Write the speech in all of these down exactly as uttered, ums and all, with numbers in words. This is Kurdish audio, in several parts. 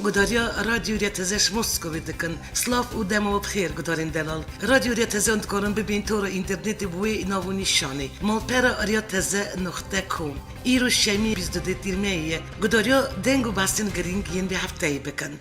Gudariya Radyo Rêya Teze ji Moskowê dikin. Silav û dema we bi xêr, gudarên delal. Radyo Rêya Teze hûn dikarin bibîn tora înternetê bi wê nav û nîşanê: malpera rêya teze noqte com. Îro şemî bîst û du tîrmeyê ye. Gudariya deng û behsên girîng yên vê hefteyê bikin.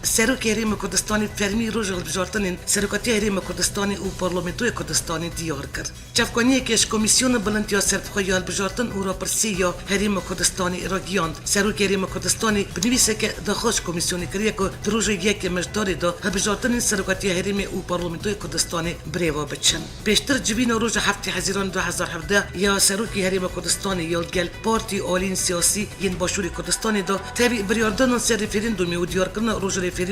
Serokê Herêma Kurdistanê fermî roja hilbijartinên Serokatiya Herêma Kurdistanê û Parlamentoya Kurdistanê diyar kir. Çavkaniyeke ji Komîsyona Bilind ya Serbixwe ya Hilbijartin û Rapirsî ya Herêma Kurdistanê ragihand. Serokê Herêma Kurdistanê bi nivîseke daxwaz ji Komîsyonê kiriye ku di roja yekê Mijdarê de hilbijartinên Serokatiya Herêmê û Parlamentoya Kurdistanê birêve biçin. Pêştir civîna roja heftê Hezîran du hezar hevdeh ya Serokê Herêma Kurdistanê ya li gel partî û aliyên siyasî yên Başûrê Kurdistanê de tevî biryardanan ser referandumê û diyarkirina roja referandumê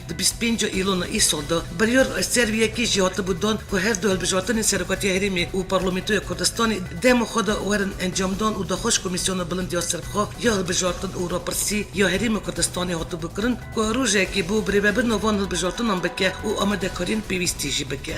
di bîst pênc Îlona îsal de, biryar ser vê yekê jî hatibû dan ku her du hilbijartinên Serokatiya Herêmê û Parlamentoya Kurdistanê dema xwe de werin encamdan û daxwaz ji Komîsyona Bilind ya Serbixwe ya Hilbijartin û Rapirsî ya Herêma Kurdistanê hatibû kirin ku rojekê bo birêvebirina van hilbijartinan bike û amadekariyên pêwîstî jî bike.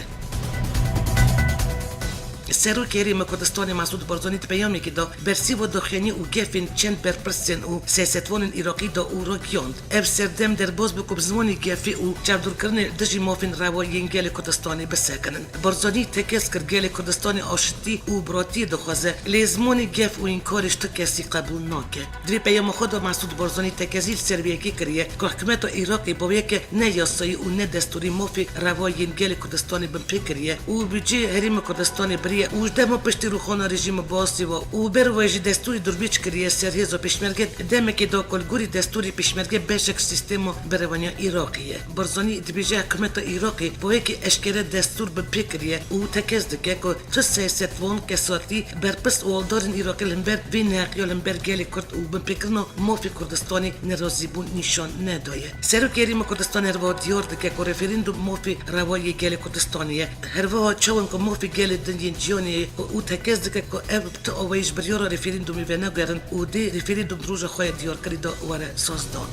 Serokê Herêma Kurdistanê Mesûd Barzanî di peyamekê de bersîva daxuyanî û gefên çend berpirsên û siyasetvanên Iraqî da û ragihand, ev serdem derbas bû ku bi zimanê gefê û çavdûrkirinê dijî mafên rewa yên gelê Kurdistanê bisekinin. Barzanî tekez kir, gelê Kurdistanê aşitî û biratiyê dixwaze, lê zimanê gef û înkarê ji tu kesî qebûl nake. Di vê peyama xwe de Mesûd Barzanî tekezî li ser vê yekê kiriye ku hikûmeta Iraqê bi wê yeke ne yasayî û ne destûrî mafê rewa yên gelê Kurdistanê binpê kiriye û budceyê Herêma Kurdistanê biriye û ji dema piştî rûxana rejîma Baasê ve û ber ve jî destûrê durbîç kiriye ser hêza pêşmerge, demekê da ku li gorî destûrê pêşmerge beşek ji sîstema berevaniya Iraqê ye. Barzanî dibêje, hikûmeta Iraqê bi wê yekê eşkere destûr binpê kiriye û tekez dike ku tu siyasetvan, kesatî, berpirs û aldarên Iraqê li hember vê neheqiya li hember gelê Kurd û binpêkirina mafê Kurdistanê nerazîbûn nîşan nedaye. Serokê Herêma Kurdistanê herwiha diyar dike ku referandum mafê rewa yê gelê Kurdistanê ye. Herwiha çawan ku mafê gelê din yên cîhanê ye û tekez dike ku ev bi tu awayî ji biryara referandumê venagerin û dê referandum di roja xwe ya diyarkirî de were sazdan.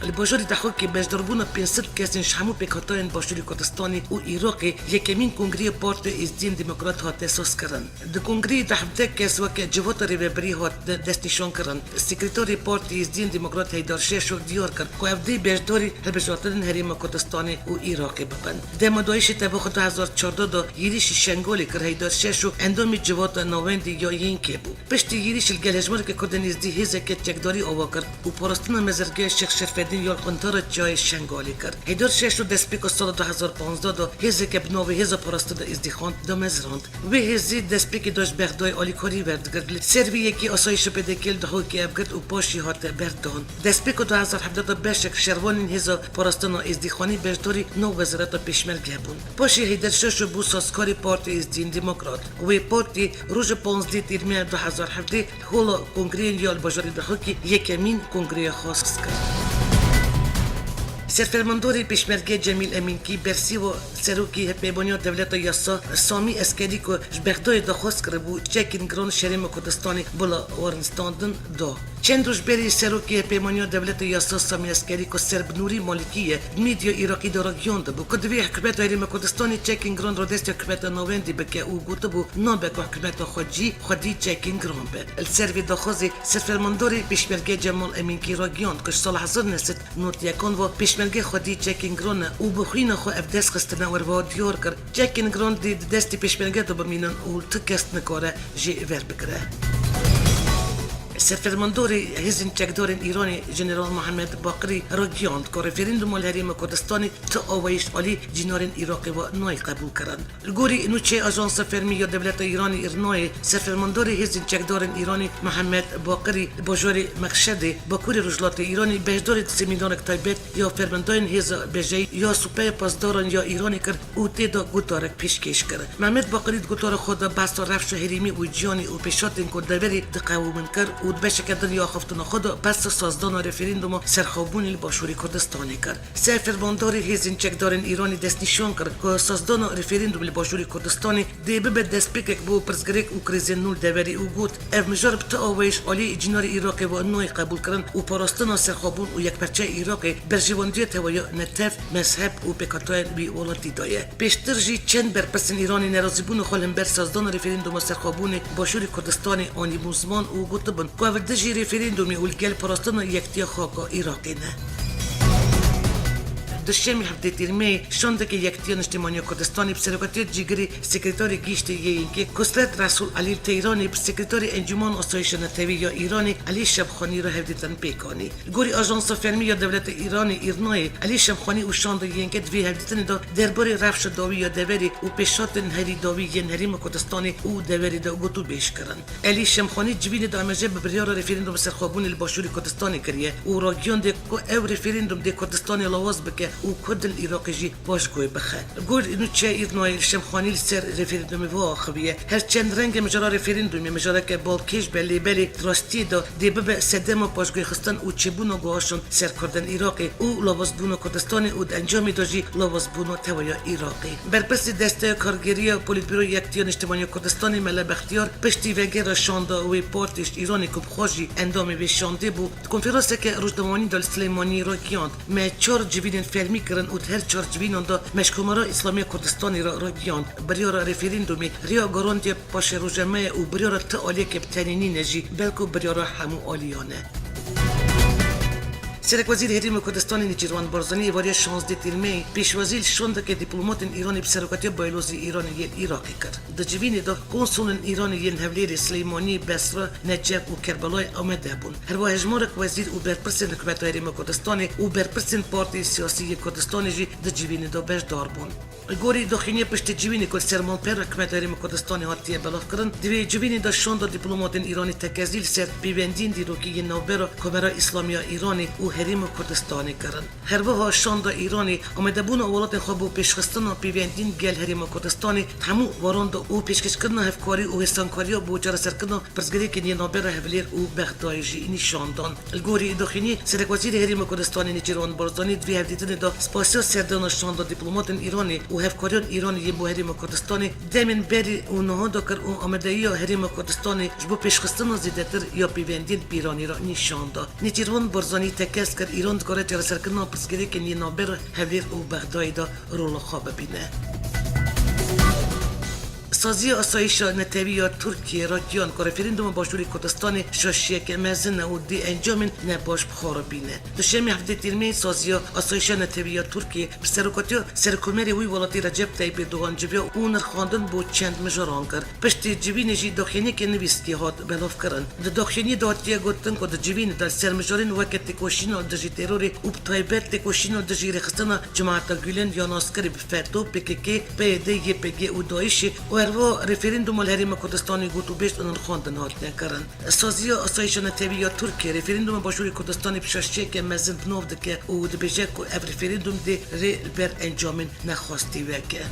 Li bajarê Dehokê beşdarbûna pênc sed kesên ji hemû pêkhatayên Başûrê Kurdistanê û Iraqê yekemîn Kongreya Partiya Êzdiyên Demokrat hate sazkirin. Di kongreyê de hevdeh kes weke civata rêvebirî hat de-, destnîşankirin. Sekreterê Partiyê Êzdiyên Demokrat Heydar Şeşo diyar kir ku ev dê beşdarî hilbijartinên Herêma Kurdistanê û Iraqê bibin. Dema dayîşê tevaxa du hezar çardeh de yêrîşî Şengalê kir, Heydar Şeşo endamê Civata Navendî ya Y N K bû. Piştî yêrîşê li gel hejmareke Kurdên Êzdî hêzeke çekdarî ava kir û parastina mezirgeha Şêx Şerfedîn ya li quntara çiyayê Şengalê kir. Heydar Şeşo destpêka sala du hezar panzdeh de hêzeke bi navê Hêza Parastina Êzdîxan damezrand. Wê hêzê destpêkê de ji Bexdayê alîkarî werdigirt. Li ser vê yekê asayîşa P D K li Dihokê ev girt û paşî hate berdan. Destpêka du hezar hevdeh de beşek şervanên Hêza Parastina Êzdîxanî beşdarî nav wezareta pêşmerge bûn. Paşê Heyder Şeşo bû sazkarê Partiya Êzdiyên Demokrat. Wê partî roja panzdeh Tîrmeya du hezar hevdeh Hola Kongreyên ya li bajarê Dihokê yekemîn kongreya xwe saz kir. Serfermandorê Pêşmerge Cemîl Emînkî bersîva Serokê Hevpeymaniya Dewleta Yasa Samî Eskerî ku ji Bexdayê daxwaz kiribû çekên giran ji Herêma Kurdistanê bila warinstandin da. Çend roj berê Serokê Hevpeymaniya Dewleta Yasa Samî Eskerî ku ser bi Nûrî Malikî ye, di medya Iraqî de ragihiyandibû ku divê hikûmeta Herêma Kurdistanê çekên giran radestê hikûmeta navendî bike û gotibû nabe ku hikûmeta xwecî xwedî çekên giran be. Li ser vê daxwazê Serfermandorê Pêşmerge Cemal Emînkî ragihand ku ji sala hezar neh sed nod yekan ve Pêşmerge xwedî çekên giran e û bi xwîna xwe ev dest xistine werva diyar kir, çekên giran dê di destê Pêşmerge de bimînin û tu kes nikare jê ver bigire. Serfermandorê Hêzên Çekdarên Îranê Jeneral Mihemed Baqirî ragihand ku referanduma li Herêma Kurdistanê tu awayî ji alî cînarên Iraqê ve nayê qebûlkirin. Li gorî nûçeyê Ajansa Fermî ya Dewleta Îranê, IRNAyê, Serfermandorê Hêzên Çekdarên Îranê Mihemed Baqirî di bajarê Mexşedê, Bakurê Rojhilatê Îranê, beşdarî di semînarek taybet ya fermendayên Hêza Bejeyî ya Supeya Pasdaran ya Îranê kir û tê de gotarek pêşkêş kir. Mihemed Baqirî di gotara xwe de behsa rewşa herêmî û cîhanê û pêşhatên ku deverê diqewimin kir û di beşeke din ya axaftina xwe de behsa sazdana referanduma serxwebûnê li Başûrê Kurdistanê kir. Serfermandarê Hêzên Çekdarên Îranê destnîşan kir ku sazdana referandum li Başûrê Kurdistanê dê bibe destpêkek bo pirsgirêk û krîzên nû li deverê û got, ev mijar bi tu awayî ji alî cînarê Iraqê ve nayê qebûlkirin û parastina serxwebûn û yekperçeya Iraqê berjewendiyê tevahiya netew, mezheb û pêkhatayên wî welatî daye. Pêştir jî çend berpirsên Îranê nerazîbûna xwe li hember sazdana referanduma serxwebûnê Başûrê Kurdistanê anîbûn ziman û gotibûn ku Ev dijî referandûmê û li gel parastina yektiya xaka Iraqê ne. Duşemê hevdê Tîrmeyê şandeke Yektiya Niştimaniya Kurdistanê bi serokatiya cîgirê Sekreterê Giştî yê Y N K Kusret Resûl Elî li Teyranê bi Sekreterê Encûmena Asayişa Netewî ya Îranê Elî Şemxanî re hevdîtin pêk anî. Li gorî Ajansa Fermî ya Dewleta Îranê, Îrnayê, Elî Şemxanî û şanda Y N K di vê hevdîtinê de derbarê rewşa dawî ya deverê û pêşhatên herî dawî yên Herêma Kurdistanê û deverê de gotûbêj kirin. Elî Şemxanî civînê de amêje bi biryara referandûma serxwebûnê li Başûrê Kurdistanê kiriye û ragihande ku ew referandûm dê Kurdistanê lawaz bike û Kurd li Iraqê jî paşguhê bixe. Gor nûçeya Îrnayê Şemxanî li ser referandûmê wiha axiviye: Her çend rengê mijara referandûmê mijareke balkêş be, lê belê di rastiyê de dê bibe sedema paşguhêxistin û çêbûna guhaşan ser Kurdên Iraqê û lawazbûna Kurdistanê û di encamê de jî lawazbûna teveya Iraqê. Berpirsê Desteya Kargêrî ya Polîtbûroya Yektiya Niştimaniya Kurdistanê Mele Bextiyar piştî vegera şanda wê partiyê ji Îranê ku bi xwe jî endamê vê şandê bû, di konferanseke rojnamevanî de li Silêmaniyê ragihand: Me çar civînên fermî kirin û di her çar civînan de me ji Komara Îslamî ya Kurdistanê re ragihand, biryara referandûmê rêya garantiya paşeroja me ye û biryara ti aliyeke bi tenê nîne jî, belku biryara hemû aliyan e. Serekwezîrê Herêma Kurdistanê Nêçîrvan Barzanî êvariya şazdeh Tîrmeyê pêşwazî li şandeke dîplomatên Îranê bi serokatiya Baylozê Îranê yên Iraqê kir. Di civînê de konsulên Îranê yên Hewlêrê, Silêmaniyê, Besra, Necef û Kerbelayê amade bûn. Herwiha hejmarek wezîr û berpirsên Hikûmeta Herêma Kurdistanê û berpirsên partiyên siyasî yên Kurdistanê jî di civînê de beşdar bûn. Li gorî daxuyaniyê piştî civînê ku li ser malpera Hikûmeta Herêma Kurdistanê hatiye belavkirin, di vê civînê de şanda dîplomatên Îranê tekezî li ser pêwendiyên dîrokî yên navbera Komara Îslamî ya Îranê û Herêma Kurdistanê kirin. Her wiha şanda Îranê amadebûna welatên xwe bo pêşxistina pêwendiyên gel Herêma Kurdistanê di hemû waran de û pêşkêşkirina hevkarî û hêsankariya bo çareserkirina pirsgirêkên yên navbera Hevlêr û Bexdayê jî nîşan dan. Li gorî daxuyaniyê, Serekwezîrê Herêma Kurdistanê Nêçîrvan Barzanî di vê hevdîtinê de spasiya serdana şanda dîplomatên Îranê û hevkariyan Îranê yên bo Herêma Kurdistanê demên berî û niha de kir û amadeyiya Herêma Kurdistanê ji bo pêşxistina zêdetir ya pêwendiyên bi Îranê re nîşan da. Nêçîrvan Barzanî tekez kir, Îran dikare çareserkirina pirsgirêkên yên navbera Hevlêr û Bexdayê de rola xwe bibîne. Saziya Asayişa Netewî ya Tirkiyê ragihand ku referandûma Başûrê Kurdistanê şaşiyeke mezin e û dê encamên nebaş bi xwe re bîne. Duşemê hevdê Tîrmeyê Saziya Asayişa Netewî ya Tirkiyê bi serokatiya Serokkomarê wî welatî Recep Tayyip Erdogan civiya û nirxandin bo çend mijaran kir. Piştî civînê jî daxuyaniyeke nivîskî hat belavkirin. Di daxuyaniyê de hatiye gotin ku di civînê de li ser mijarên weke têkoşîna dijî terorê û bi taybet têkoşîna dijî rêxistina Cemaeta Gulen ya naskarî bi FETO, P K K, P Y D, Y P G û DAIŞê û herwiha referandûma li Herêma Kurdistanê gotûbêj û nirxandin hatine kirin. Saziya Asayişa Netewî ya Tirkiyê referandûma Başûrê Kurdistanê bi şaşiyeke mezin bi nav dike û dibêje ku ev referandûm dê rê li ber encamên nexwastî veke.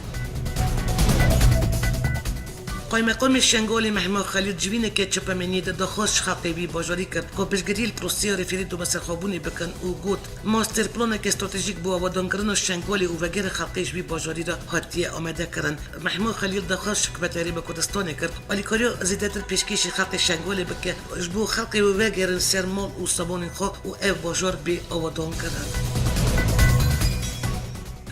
Qaymeqamê Şengalê Mehma Xelîl civîneke çapemeniyê de daxwaz ji xelkê vî bajarî kir ku piştgirî li proseya referandûma serxwebûnê bikin û got, Master planeke stratejîk bo avadankirina Şengalê û vegera xelkê ji vî bajarî re hatiye amadekirin. Mehma Xelîl daxwaz ji Hikûmeta Herêma Kurdistanê kir alîkariya zêdetir pêşkêşî xelkê Şengalê bike, ji bo xelkê wê vegerin ser mal û samanên xwe û ev bajar bê avadankirin.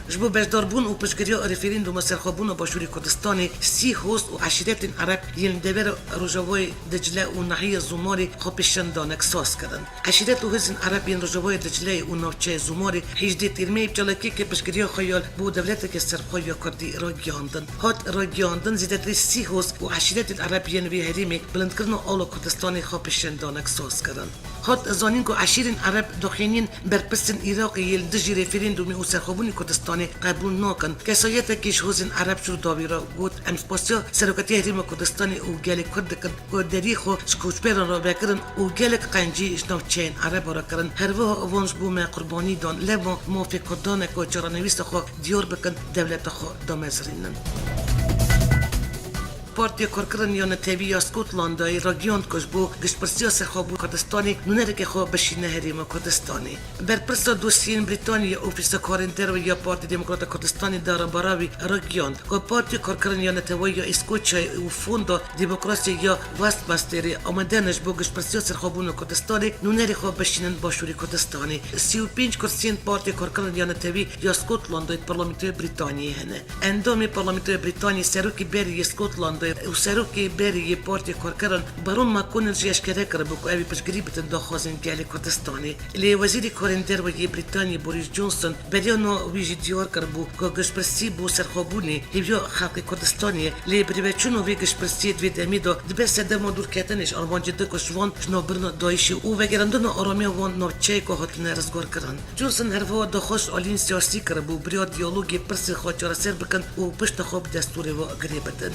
Ji bo beşdarbûn û piştgiriya referandûma serxwebûna Başûrê Kurdistanê sî hoz û eşîretên Ereb yên li devera Rojavayê Dicle û nahiya Zûmarê xwe pêşendanek saz kirin. Eşîret û hêzên Ereb yên Rojavayê Dicleyê û navçeya Zûmarê hêjdê Tîrmeyê bi çalakiyeke piştgiriya xwe ya li bo dewleteke serxwe ya Kurdî ragihandin. Hat ragihandin, zêdetirî sî hoz û eşîretên Ereb yên vê herêmê bilindkirina ala Kurdistanê xwe pêşendanek saz kirin. Hat zanîn ku eşîrên Ereb daxuyaniyên berpirsên Iraqê yê li dijî referandûmê û serxwebûnê Kurdistanê qebûl nakin. Kesayetekî ji hozên Ereb ji Rûdawê re got, Em spasiya Serokatiya Herêma Kurdistanê û gelê Kurd dikin ku deriyê xwe ji koçberan re vekirin û gelek qencî ji navçeyên Ereba re kirin. Her wiha wan ji bo me qurbanî dan. Lewma mafê Kurdan e ku çarenivîsa xwe diyar bikin, dewleta xwe damezirînin. Partiya Karkerên ya Netewî ya Skotlandayê ragihand ku ji bo giştpirsiya serxwebûna Kurdistanê nûnereke xwe bişîne Herêma Kurdistanê. Berpirsa dosyeyên Brîtanî ya Ofîsa Karên Derve ya Partiya Demokrata Kurdistanê Dara Barawî ragihand ku Partiya Karkerên ya Neteweyî ya Îskoçyayê û Fonda Demokrasiyê ya Westminsterê amade ne ji bo giştpirsiya serxwebûna Kurdistanê nûnerê xwe bişînin Başûrê Kurdistanê. Sî û pênc kursiyên Partiya Karkerên ya Netewî ya Skotlandê di Parlamentoya Brîtaniyê hene. Endamê Parlamentoya Brîtanî, serokê berê yê Skotland û serokê berê yê Partiya Karkeran Baron McConnell jî eşkere kiribû ku ew ê piştgirî bidin daxwazên gelê Kurdistanê. Lê Wezîrê Karên Derve yê Brîtanyê Boris Johnson beriya niha wî jî diyar kiribû ku giştpirsî bo serxwebûnê hêviya xelkê Kurdistanê ye, lê birêveçûna vê giştpirsiyê di vê demê de dibe sedema dûrketinê ji armancê de ku ji van ji navbirina DAIŞê û vegerandina aramiya van navçeyê ku hatine rizgarkirin. Johnson her wiha daxwaz ji aliyên siyasî kiribû, beriya diyalogê pirsên xwe çareser bikin û pişta xwe bi destûrê ve girê bidin.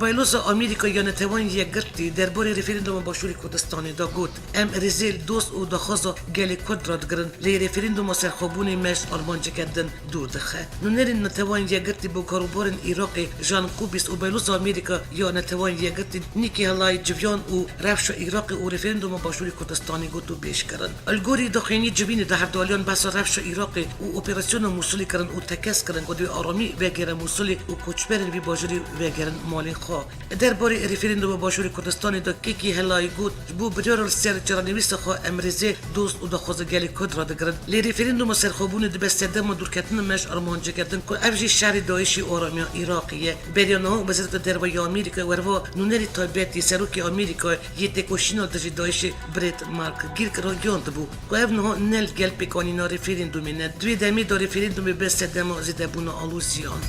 Bayloza Amerîka ya Neteweyên Yekgirtî derbarê referanduma Başûrê Kurdistanê de got, Em rêzê li dost û daxwaza gelê Kurd radigirin, lê referanduma serxwebûnê me ji armanceke din dûr dixe. Nûnerên Neteweyên Yekgirtî bo karûbarên Iraqê Jan Kubis û Bayloza Amerîka ya Neteweyên Yekgirtî Nikki Haley civiyan û rewşa Iraqê û referanduma Başûrê Kurdistanê gotûbêj kirin. Li gorî daxuyaniyê civînê de hevdû aliyan behsa rewşa Iraqê û operasyona Mûsilê kirin û tekez kirin ku divê aramî vegere Mûsilê û koçberên vî bajêrî vegerin malên xwe. Derbarê referanduma Başûrê Kurdistanê de Kekî Helayî got, Ji bo biryara li ser çarenivîsa xwe em rêzê dost û daxwaza gelê Kurd radigirin. Lê referanduma serxwebûnê dibe sedema dûrketina me ji armanceke din ku ev jî şerê DAIŞê û aramiya Iraqê ye. Beriya niha Wezareta Derve ya Amerîka û herwiha nûnerê taybet yê Serokê Amerîkayê yê têkoşîna dijî DAIŞê Brett Mark Girk ragihiyandibû ku ev niha ne li gel pêkanîna referandumê ne. Di wê demê de referandumê be sedema zêdebûna aloziyan.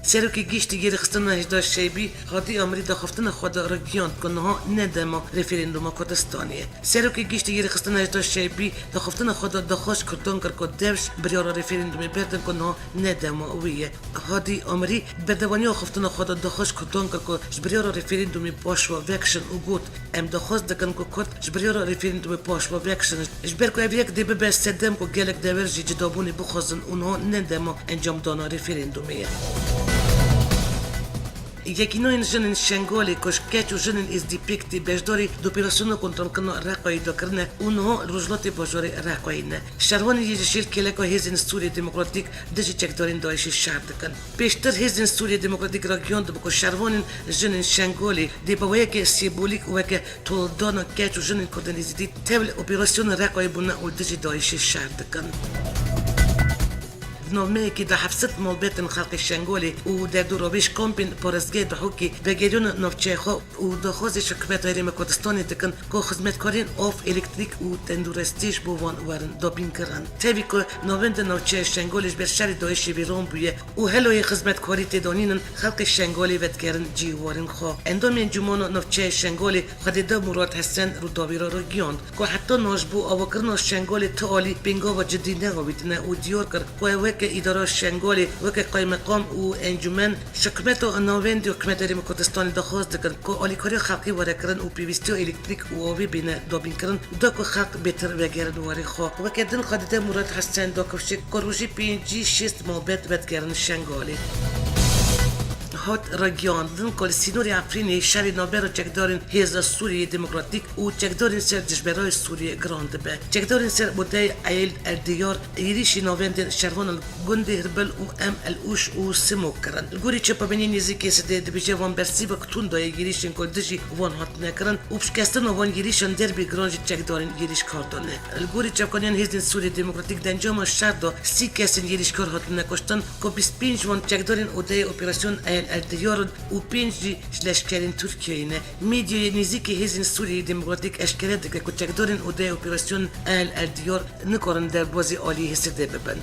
Serokê Giştî yê Rêxistina Hejda Şeybî Hadî Amrî daxiftina xwe de ragihiyand ku niha ne dema referanduma Kurdistanê ye. Serokê Giştî yê Rêxistina Hejda Şeybî daxiftina xwe de daxwaz ji Kurdan kir ku dev ji biryara referandumê berdin ku niha ne dema wê ye. Hadî Amrî berdewaniya axiftina xwe de daxwaz ji Kurdan kir ku ji biryara referandumê paş ve vekişin û got, Em daxwaz dikin ku Kurd ji biryara referandumê paş ve vekişin, ji ber ku ev yek dê bibe sedem ku gelek dever jî cidabûnê bixwazin û niha ne dema encamdana referandumê ye. Yekîneyên Jinên Şengalê ku ji keç û jinên Êzdî pêk tê beşdarî di operasyona kontrolkirina Reqayê de kirine û niha li rojhilatê bajarê Reqayê ne. Şervanên yê ji jêr kêleka Hêzên Sûriyê Demokratîk dijî çekdarên DAIŞê şer dikin. Pêştir Hêzên Sûriyê Demokratîk ragihiyandibû ku şervanên jinên Şengalê dê bi weyeke sembolîk û weke toldana keç û jinên Kurdên Êzidî tev li operasyona Reqayê bûne û dijî DAIŞê şer dikin. Di navmeyekê de heft sed malbetên xelkê Şengalê û derdorabêj kampên parêzgehê Duhokê vegeriyane navçeyê xwe û daxwazê ji Hikûmeta Herêma Kurdistanê dikin ku xizmetkariyên av, elektrîk û tendurestî ji bo wan werin dabînkirin. Tevî ku navenda navçeya Şengalê ji ber şerê DAIŞê vêran bûye û hela yê xizmetkarî tê danînin, xelkê Şengalê vedigerin cihê warên xwe. Endamê Encûmana Navçeya Şengalê Xwedêda Murad Hesen Rûdawî re ragihand ku heta niha ji bo avakirina Şengalê ti alî pêngava cidî neavêtine û diyar kir ku ew weke îdara Şengalê, weke qaymeqam û encûmen ji hikûmeta navendî û hikûmeta Herêma Kurdistanê daxwaz dikin ku alîkariya xelkê were kirin û pêwîstiya elektrîk û avê bêne dabînkirin, da ku xelk bêtir vegerin warê xwe. Weke din Xwedêda Murad Hesen da kifşek ku rojê pêncî şêst malbet vedigerin Şengalê. Hat ragihandin ku li sînorê Efrînê şerê navbera çekdarên Hêza Sûriyê Demokratîk û çekdarên ser dijberayê Sûriyê giran dibe. Çekdarên ser Odey Eyl Erdiyar êrîşî navendên şervanan gundê Hirbil û Em El Ûş û Simok kirin. Li gorî çapemêniyên nêzîkê Sidê dibêje van bersîvek tund daye êrîşên ku dijî wan hatine kirin û bi şikestina van êrîşan derbê giran ji çekdarên êrîşkar dane. Li gorî çavkaniyên Hêzên Sûriyê Demokratîk di encama şer de sî kesên êrîşkar hatine kuştin ku bîst pênc van çekdarên Odeyê Operasyon El Erdiyar in û pênc jî ji leşkerên Tirkiyeyê ne. Medyayê nêzîkî Hêzên Sûriyê Demokratîk eşkere dike ku çekdarên Odeyê Operasyon El Erdiyar nikarin derbazî aliyê Hêsidê bibin.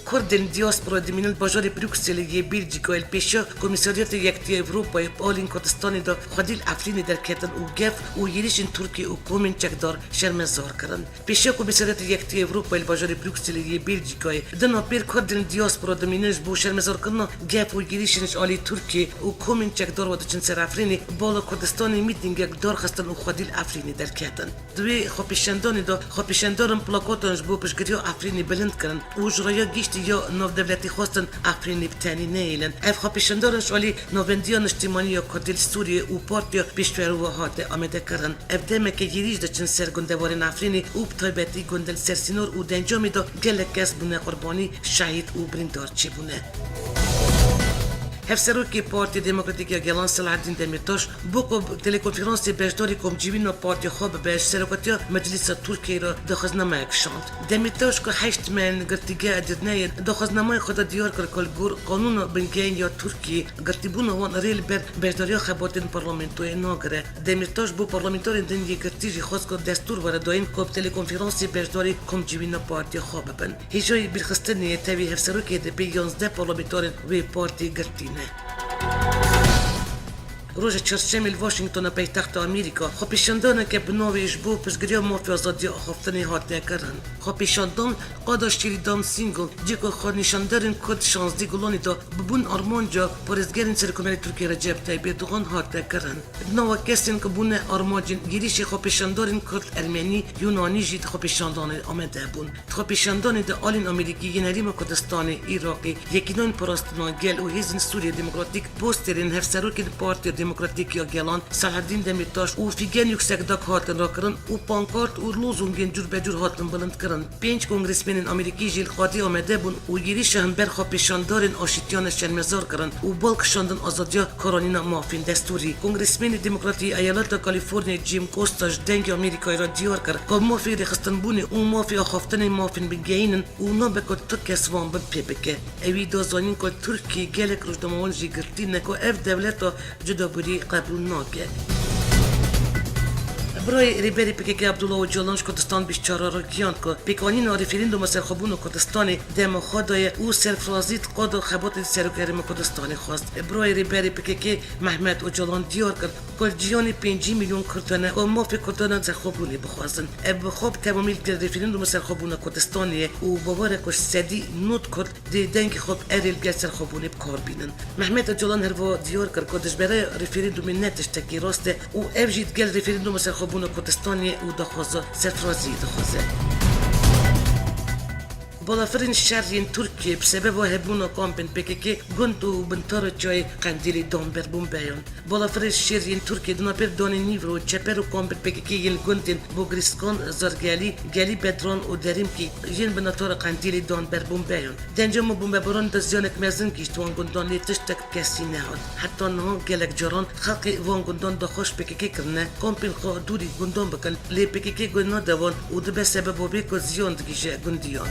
Kurdên diaspora dimînin bajarê Brukselê yê Belcîkayê li pêşiya Komîsaryatê Yekîtiya Ewropayê bi aliyên Kurdistanê de xwedî li Efrînê derketin û gef û êrîşên Tirkiye û komên çekdar şermezar kirin. Pêşiya Komîsaryatê Yekîtiya Ewropayê li bajarê Brukselê yê Belcîkayê di navbêr Kurdên diaspora dimînin ji bo şermezarkirina gef û êrîşên ji alî Tirkiye û komên çekdar ve diçin ser Efrînê, bala Kurdistanê mîtîngek darxistin û xwedî li Efrînê derketin. Di wê xwepêşandanê de xwepêşandaran plakatan ji bo piştgiriya Efrînê bilind kirin û ji raya giştî ya navdewletî xwestin Efrînê bi tenê nehêlin. Ev xwepêşandaran ji alî Navendiya Niştimanî ya Kurdî li Sûriyê û Partiya Pêşmerge ve hate amadekirin. Ev demeke êrîş diçin ser gundewarên Efrînê û bi taybetî gundên sersînor û di encamê de gelek kes bûne qurbanî, şehîd û birîndar çêbûne. Hevserokê Partiya Demokratîk ya Gelan Selahaddîn Demîrtaş bû ku bi telekonferansê beşdarî komcivîna partiya xwe bibe, ji serokatiya Meclisa Tirkiyeyê re daxwaznameyek şand. Demîrtaş ku heşt meh girtîgeha Edirneyê, daxwaznameya xwe de diyar kir ku li gor qanûna bingehîn ya Tirkiyeyê, girtîbûna wan rê li ber beşdariya xebatên parlamentoyê nagire. Demîrtaş bo parlamenterên din yê girtî jî xwest ku destûr were dayîn ku bi telekonferansê beşdarî komcivîna partiya xwe bibin. Hêjayî bîrxistinê ye tevî hevserokê H D P yanzdeh parlamenterên wê partiyê girtî ne. Roja Çarşemê li Washingtona paytexta Amerîka, xwepêşandaneke bi navê Ji bo piştgiriya mafê azadiya axaftinê hate kirin. Xwepêşandan qada şêrî Dam Singal, cê ku xwenîşanderên Kurd şazdeh Gulanê de bibûn armanca parêzgerên Serokkomarê Tirkiyê Recep Tayyip Erdogan hate kirin. Di nava kesên ku bûne armancên êrîşê xwepêşandarên Kurd, Ermenî, Yunanî jî di xwepêşandanê amade bûn. Di xwepêşandanê de alîn Amerîkî yên Herêma Kurdistanê, Iraqê, Yekînên Parastina Gel û Hêzên Sûriya Demokratîk posterên hevserokên Partiya Demokratîk ya Gelan Selahaddîn Demîrtaş û Figen Yüksekdag hatin rakirin û pankart û lozûngên cûrbecûr hatin bilindkirin. Pênc kongresmenên Amerîkî jî li qadê amade bûn û êrîşa hember xwepêşandarên aşîtiyane şermezar kirin û bal kişandin azadiya karanîna mafên destûrî. Kongresmenê Demokratî yê eyaleta Kalîforniyayê Jim Costa ji Dengê Amerîkayê re diyar kir ku mafê rêxistinbûnê û mafê axaftinê mafên bingehîn in û nabe ku tu kes wan bin pê bike. Ewî da zanîn ku li Tirkiyeyê gelek rojnamewan jî girtî ne ku ev dewleta cudagurî qebûl nake. Birayê Rêberê P K K Abdullah Ocalan ji Kurdistan bîst çar re ragihand ku pêkanîna referanduma serxwebûna Kurdistanê dema xwe daye û serfirazî di qada xebatê Serokê Herêma Kurdistanê xwest. Birayê Rêberê P K K Mehmet Ocalan diyar kir ku li cîhanê pêncî milyon Kurd hene ku mafê Kurdan a serxwebûnê bixwazin. Ev bi xwe bi temamî li gel referanduma serxwebûna Kurdistanê ye û bawer e ku sedî nod Kurd dê dengê xwe bi erê li gel serxwebûnê bi kar bînin. Mehmet Ocalan herwiha diyar kir ku dijbere referandumê ne tiştekî rast e û ev jî digel referanduma serxwebûna Kurdistanê û daxwaza serfiraziyê dixwaze. Balafirên şer yên Tirkiyê bi sebeba hebûna kampên P K K gund û bintara çiyayê Qendîlê dan ber bombeyan. Balafirên şer yên Tirkiyê di navbera danê nîvro çeper û kampên P K K yên li gundên Bogriskan, Zargelî, Gelî Bedran û Derîmkî yên binatara Qendîlê dan ber bombeyan. Di encama bombebaran de ziyanek mezin gihîşt wan gundan, lê tiştek bi kesî nehat. Heta niha gelek caran xelkê van gundan daxwaz ji P K K kirine, kampên xwe dûrî gundan bikin, lê P K K guh nade wan û dibe sebeba wê ku ziyan digihîje gundiyan.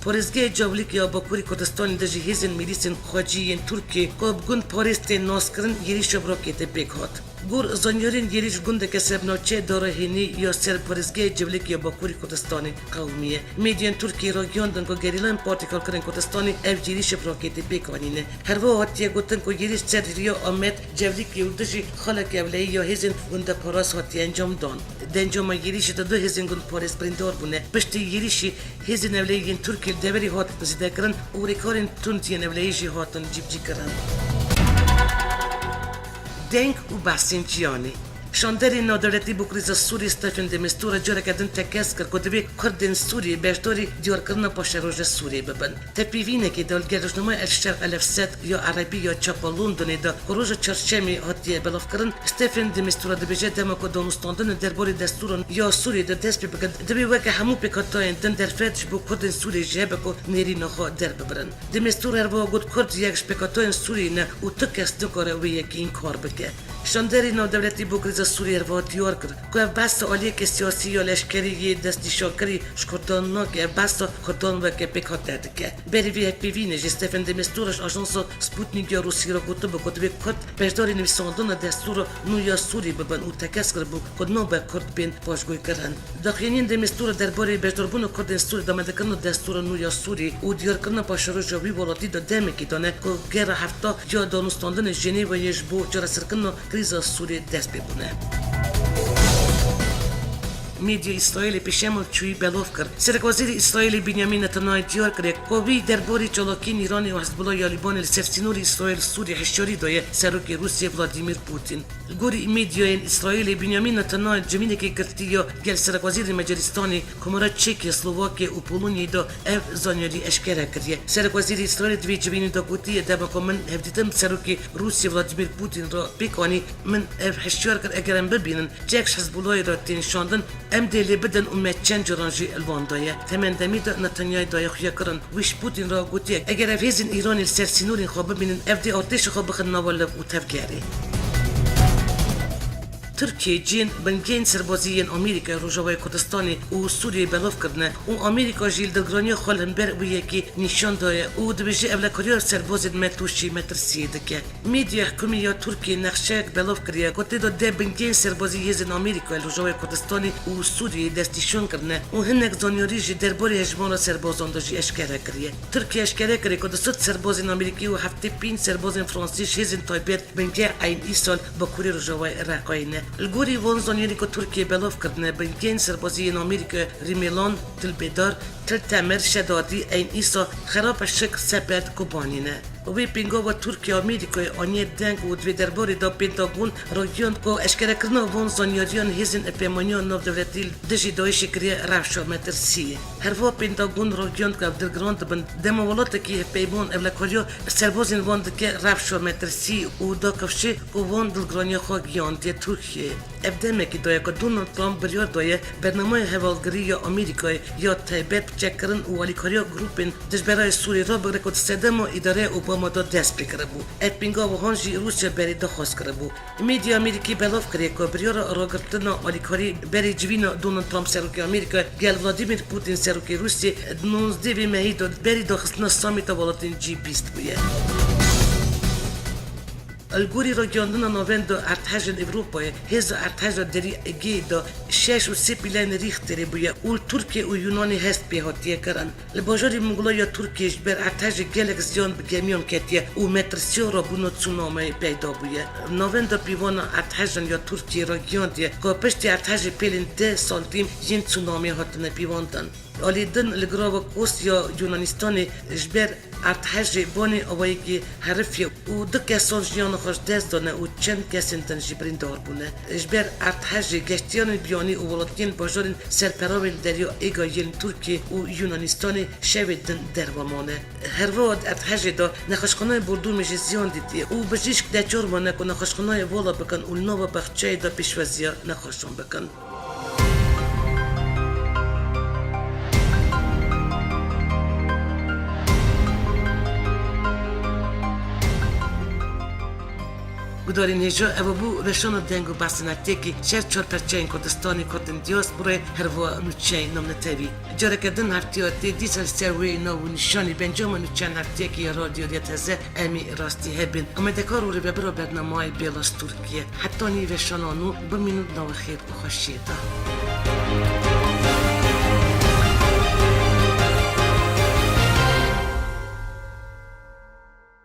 Parêzgehê Cewlîkê ya Bakurê Kurdistanê de jî hêzên milîsên xwecî yên Tirkiyê ku bi gund parêz tên naskirin, êrîşa bi roketê pêk hat. Gor zanyariyên êrîş gundeke ser navçeya Dara Hênî ya ser parêzgehê Cewlîkê ya Bakurê Kurdistanê qewimiye. Medyayên Tirkiyê ragihîndin ku gerîlayên Partî Karkerên Kurdistanê ev êrîşê bi roketê pêk anîne. Herwiha hatiye gotin ku êrîş ser riya Amed, Cewlîkê û dijî xaleke ewlehî ya hêzên gundeparast hatiye encamdan. Di encama êrîşê de du hêzên gundparêz birîndar bûne. Piştî êrîşê hêzên ewlehî yên Tirkiyê li deverê hatin zêdekirin û rêkarên tund yên ewlehî jî hatin cîbicîkirin. Deng û behsên ciyanê. Şanderê navdewletî bo krîza Sûriyê Stephen de Mistura careke din tekez kir ku divê Kurdên Sûriyê beşdarî diyarkirina paşeroja Sûriyê bibin. Tepîvînekê de li gel rojnameya El Şerq El Efsed ya Erebî ya çapa Londonê de ku roja çarşemê hatiye belavkirin, Stephen de Mistura dibêje, dema ku danûstandin li derbarê destûran ya Sûriyê de dest pê bikin, divê weke hemû pêkhatayên din derfet ji bo Kurdên Sûriyê jî hebe ku nêrîna xwe derbibirin. De Mistura herwiha got, Kurd yek ji pêkhatayên Sûriyê ne û tu kes nikare wê yekê înkar bike. Şanderê navdewletî bo krîza Sûriyê herwiha diyar kir ku ev behsa aliyeke siyasî ya leşkerî yê destnîşankerî ji Kurdan nake, ev behsa Kurdan weke pêkhate dike. Berî vê hevpeyvînê jî Stephen de Mistura ji ajansa Sputnik ya Rûsî re gotibû ku divê Kurd beşdarî nivîsandina destûra nû ya Sûrî bibin û tekez kiribû ku nabe Kurd bên paşguhkirin. Daxuyaniyên de Mistura derbarê beşdarbûna Kurdên Sûrî, damedekirina destûra nû ya Sûrî û diyarkirina paşeroja wî welatî de demekî dane ku gera hefta ya danûstandinê Jenêvayê ji bo çareserkirina krîza Sûriyê dest pê bûne. Medya Îsraîlê pêşema çûyî belav kir. Serekwezîrê Îsraîlê Benyamin Netanyahu diyar kiriye ku wî derbarê çalakiyên Îranê û Hizbullah ya Lîbanê li ser sînorê Îsraîl Sûrî hişyarî daye Serokê Rûsya Vladimir Putin. Li gorî medyayên Îsraîlê, Benyamin Netanyahu civînekê girtî ya gel serekwezîrên Mecerîstanê, Komara Çekê, Slovakê û Polonyayê de ev zanyarî eşkere kiriye. Serekwezîrê Îsraîlê di vê civînê de gotiye, dema ku min hevdîtin bi Serokê Rûsya Vladimir Putin re pêk anî, min ev hişyar kir, eger em bibînin çek ji Hizbullahê re tên şandin, Em dê lê bidin û me çend caran jî li van daye. Temendemî de Netanyayê daye xuyakirin. Wî ji Putin re gotiye, eger ev hêzên Îranê li ser sînorên xwe bibînin, ev dê artêşa xwe bixin nava liv û tevgerê. Tirkiyê cihên bingehên serbazî yên Amerîkayê Rojavayê Kurdistanê û Sûriyeyê belav kirine û Amerîka jî li dilgiraniya xwe li hember wê yekê nîşan daye û dibêje ewlekariya serbazên me tûşî metirsiyê dike. Medya hikûmî ya Tirkiyê nexşeyek belav kiriye ku tê de deh bingehên serbazî hêzên Amerîkayê li Rojavayê Kurdistanê û Sûriyeyê destnîşan kirine û hinek zanyarî jî derbarê hejmara serbazan de jî eşkere kiriye. Tirkiye eşkere kiriye ku du sed serbazên Amerîkî û heftê pênc serbazên Fransî ji hêzên taybet bingeh Eyn Îsal Bakurê Rojavayê Iraqayê ne. Li gorî van zanyarî ku Tirkiye belav kirine, bingehên serbazî yên Amerîkayê Rîmêlan, Til Bêdar, Til Temir, Şedadî, Eyn Îsa, Xerapeşik, Seped, Kobanî ne. Wê pêngava Tirkiye Amerîkayê aniye deng û di vê derbarê de Pentagon ragihand ku eşkerekirina van zanyariyan hêzên epêmaniya navdewletî li dijî DAIŞê kiriye rewşa metirsiyê. Herwiha Pentagon ragihand ku ev dilgiran dibin dema welatekî hevpeyman ewlekariya serbazên van dike rewşa metirsî û da kifşê ku van dilgiraniya xwe giyandiye Tirkiyeyê. Ev demekî daye ku Donald Trump biryar daye bernameya hevalgirî ya Amerîkayê ya taybet bi çekkirin û alîkariya grûpên dijberayê Sûriyê re bigire ku di sedema îdareya Obama de dest pê kiribû. Ev pênga wihan jî Rûsya berê daxwaz kiribû. Medya Amerîkî belav kiriye ku biryara ragirtina alîkarî berê civîna Donald Trump serokê Amerîkayê gel Vladimir Putin serokê Rûsiyê di nozdeha vê mehî de berî daxistina samîta welatên G bîst bûye. Li gorî ragihandina navenda erdhejên Ewropayê, hêza erdheja derî Egeyê de şeş û sê pîleyên Rîxterê bûye û li Tirkiye û Yunanê hest pê hatiye kirin. Li bajarê Mugla ya Tirkiyê ji ber erdhejê gelek ziyan bi gemiyan ketiye û metirsiya rabûna tsunamiyê peyda bûye. Navenda pîvana erdhejan ya Tirkiyê ragihandiye ku piştî erdhejê pêlên deh santîm yên tsunamiyê hatine pîvandin. Alî din li girava Kos ya Yunanistanê ji ber erdhejê banê awayekî herifiye û du kesan jiyana xwe ji dest dane û çend kesên din jî birîndar bûne. Ji ber erdhejê geştiyanên biyanî û welatiyên bajarên serperavên Derya Êgayê yên Tirkiyê û Yunanistanê şevê din derve mane. Herwiha di erdhejê de nexweşxanayê Bordûmê jî ziyan dîtiye û bijîşk neçar mane ku nexweşxanayê vala bikin û li nava baxçeyê de pêşwaziya nexweşan bikin. Gudarên hêja, ev bû weşana deng û behsên heftiyekî ji her çar perçeyên Kurdistanê, hatin diasporayê, herwiha nûçeyên navnetewî. Careke din heftiya tê dîsa li ser wê nav û nîşanî bi encama nûçeyên heftiyekî ya Radyo Diyateze em ê rastî hebin. Amadekar û rêvebira bernameyê Bêlas Tirkiye. Hetanî weşana nû, bimînin di nava xêr û xweşiyê de.